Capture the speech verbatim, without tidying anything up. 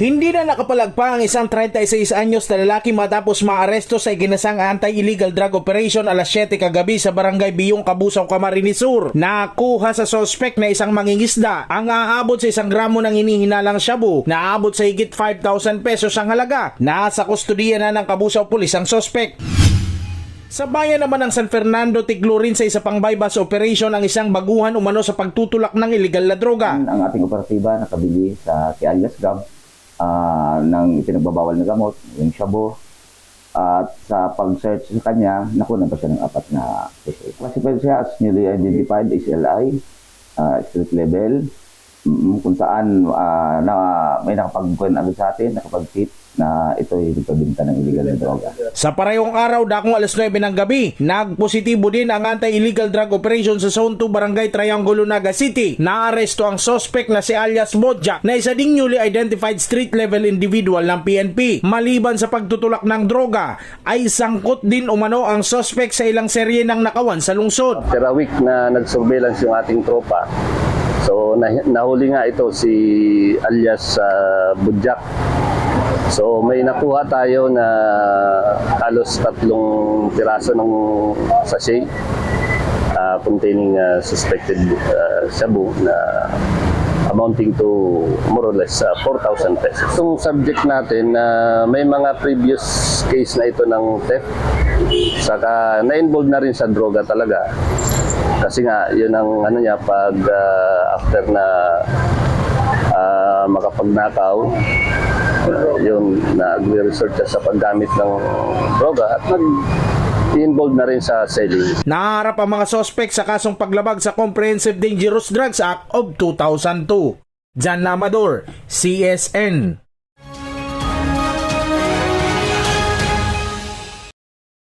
Hindi na nakapalagpa ang isang treinta y seis anyos na lalaki matapos maaresto sa iginasang anti-illegal drug operation alas siyete kagabi sa Barangay Biyong, Cabusao, Camarines Sur. Nakuha sa suspek na isang mangingisda ang aabot sa isang gramo ng hinihinalang shabu na aabot sa higit five thousand pesos ang halaga. Nasa kustodiya na ng Cabusao Police ang suspek. Sa bayan naman ng San Fernando, tiklo rin sa isa pang buy-bust operation ang isang baguhan umano sa pagtutulak ng iligal na droga. Ang ating operatiba nakabili sa si alias Gab ah, ng ipinagbabawal na gamot, yung shabu. At sa pag-search sa kanya, nakunan pa siya ng apat na sachet. Classified siya as newly identified S L I, ah, street level, mm, kung saan ah, na, may nakapag-kuwan agad sa atin, nakapag-tip na ito ay nagpabinta ng illegal na droga. Sa parehong araw, dakong alas nuebe ng gabi, nagpositibo din ang anti-illegal drug operation sa Zone two, Barangay Triangulo, Naga City. Naaresto ang suspek na si alias Bodjak, na isa ding newly identified street-level individual ng P N P. Maliban sa pagtutulak ng droga, ay sangkot din umano ang suspek sa ilang serye ng nakawan sa lungsod. After a week na nag-surveillance yung ating tropa, so nah- nahuli nga ito si alias ah, Budjak. So may nakuha tayo na halos tatlong piraso ng sachet ah, containing ah, suspected ah, shabu na amounting to more or less ah, four thousand pesos. Itong subject natin na may mga previous case na ito ng theft, saka na-involve na rin sa droga talaga. Kasi nga, yun ang ano niya, pag ah, after na ah, makapagnakaw, ah, yun, nagre-resort siya sa paggamit ng droga at nag-involve na rin sa selling. Naharap ang mga suspek sa kasong paglabag sa Comprehensive Dangerous Drugs Act of two thousand two. Jan Amador, C S N.